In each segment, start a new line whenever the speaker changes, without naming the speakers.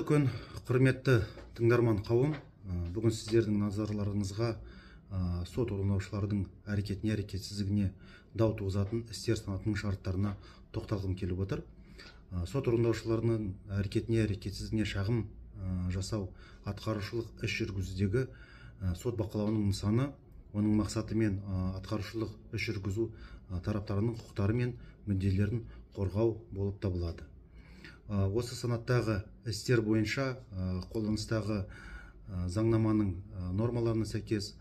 Қайырлы күн, құрметті тыңдарман қауым. Бүгін сіздердің назарларыңызға сот орындаушылардың әрекетіне, әрекетсіздігіне дау туғызатын істер санатының шарттарына тоқталғым келіп отыр. Сот орындаушыларының әрекетіне, әрекетсіздігіне шағым жасау атқарушылық іс жүргізудегі сот бақылауының нысаны, оның мақсаты мен атқарушылық іс жүргізу тараптарының құқықтары мен мүдделерін қорғау болып табылады. Осы санаттағы істер бойынша қолданыстағы заңнаманың нормаларына сәйкес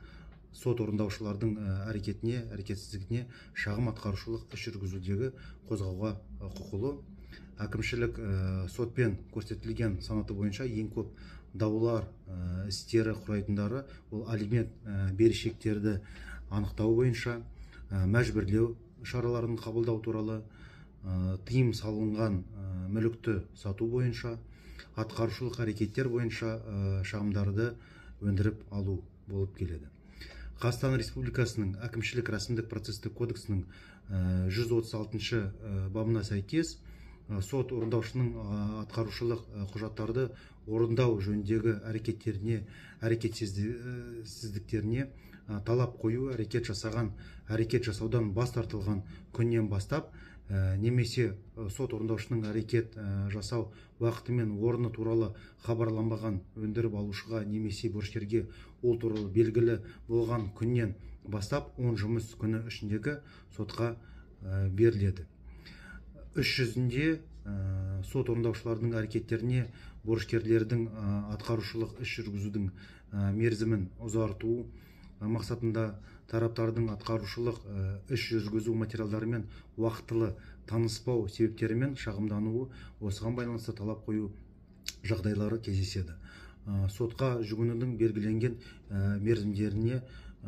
сот орындаушылардың әрекетіне, әрекетсіздігіне шағым атқарушылық іс жүргізудегі қозғауға құқылы. Әкімшілік сотпен көрсетілген санаты бойынша ең көп даулар істері құрайтындары ол алимент берешектерді анықтау бойынша, мәжбүрлеу шараларын қабылдау туралы, тыйым салынған мүлікті сату бойынша, атқарушылық әрекеттер бойынша шағымдарды өндіріп алу болып келеді. Қазақстан Республикасының әкімшілік рәсімдік процестік кодексінің 136 бабына сәйкес сот орындаушының атқарушылық құжаттарды орындау жөніндегі әрекеттеріне, әрекетсіздіктеріне талап қою әрекет жасаған, әрекет жасаудан бас тартылған күннен бастап немесе сот орындаушының әрекет жасау уақыты мен орны туралы хабарланбаған өндіріп алушыға немесе борышкерге ол туралы белгілі болған күннен бастап 10 жұмыс күні ішіндегі сотқа беріледі. Іс жүзінде сот орындаушылардың әрекеттеріне борышкерлердің атқарушылық іс жүргізудің мерзімін ұзарту мақсатында тараптардың атқарушылық іс жүргізу материалдарымен уақытылы таныспау себептерімен шағымдануы, осыған байланысты талап қою жағдайлары кездеседі. Сотқа жүгінудің белгіленген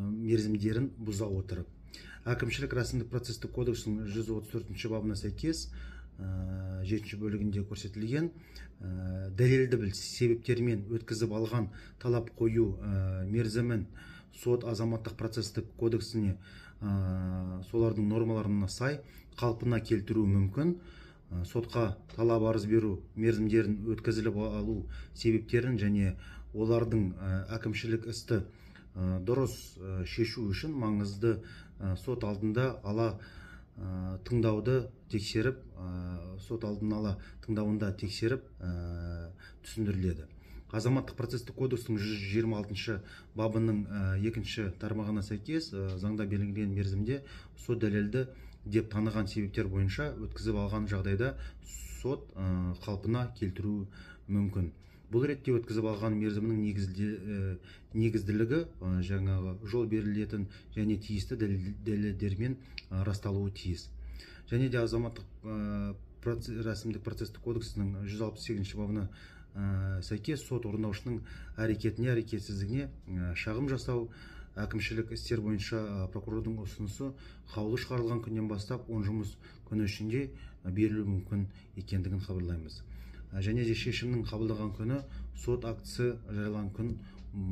мерзімдерін бұза отырып, әкімшілік рәсімдік процестік кодексінің 134 бабына сәйкес жетінші бөлігінде көрсетілген дәлелді себептермен өткізіп алған талап қою мерзімін сот азаматтық процестік кодексіне, солардың нормаларына сай қалпына келтіруі мүмкін. Сотқа талап арыз беру мерзімдерін өткізіліп алу себептерін және олардың әкімшілік істі дұрыс шешу үшін маңызды сот алдында ала тыңдауды тексеріп, сот алдын ала тыңдауында тексеріп түсіндіріледі. Азаматтық процестік кодекстің 126 бабының екінші тармағына сәйкес заңда белгіленген мерзімде сот дәлелді деп таныған себептер бойынша өткізіп алған жағдайда сот қалпына келтіруі мүмкін. Бұл ретте өткізіп алған мерзімнің негізділігі жаңағы жол берілетін және тиісті дәлелдермен расталуы тиіс. Және де азаматтық рәсімдік процестік кодексінің 168 бабына сәйкес сот орындаушының әрекетіне, әрекетсіздігіне шағым жасау әкімшілік істер бойынша прокурордың ұсынысы қаулы шығарылған күннен бастап 10 жұмыс күні ішінде берілуі мүмкін екендігін хабарлаймыз. Және де шешімнің қабылдаған күні сот актісі жарияланған күн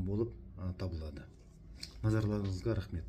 болып табылады. Назарларыңызға рахмет.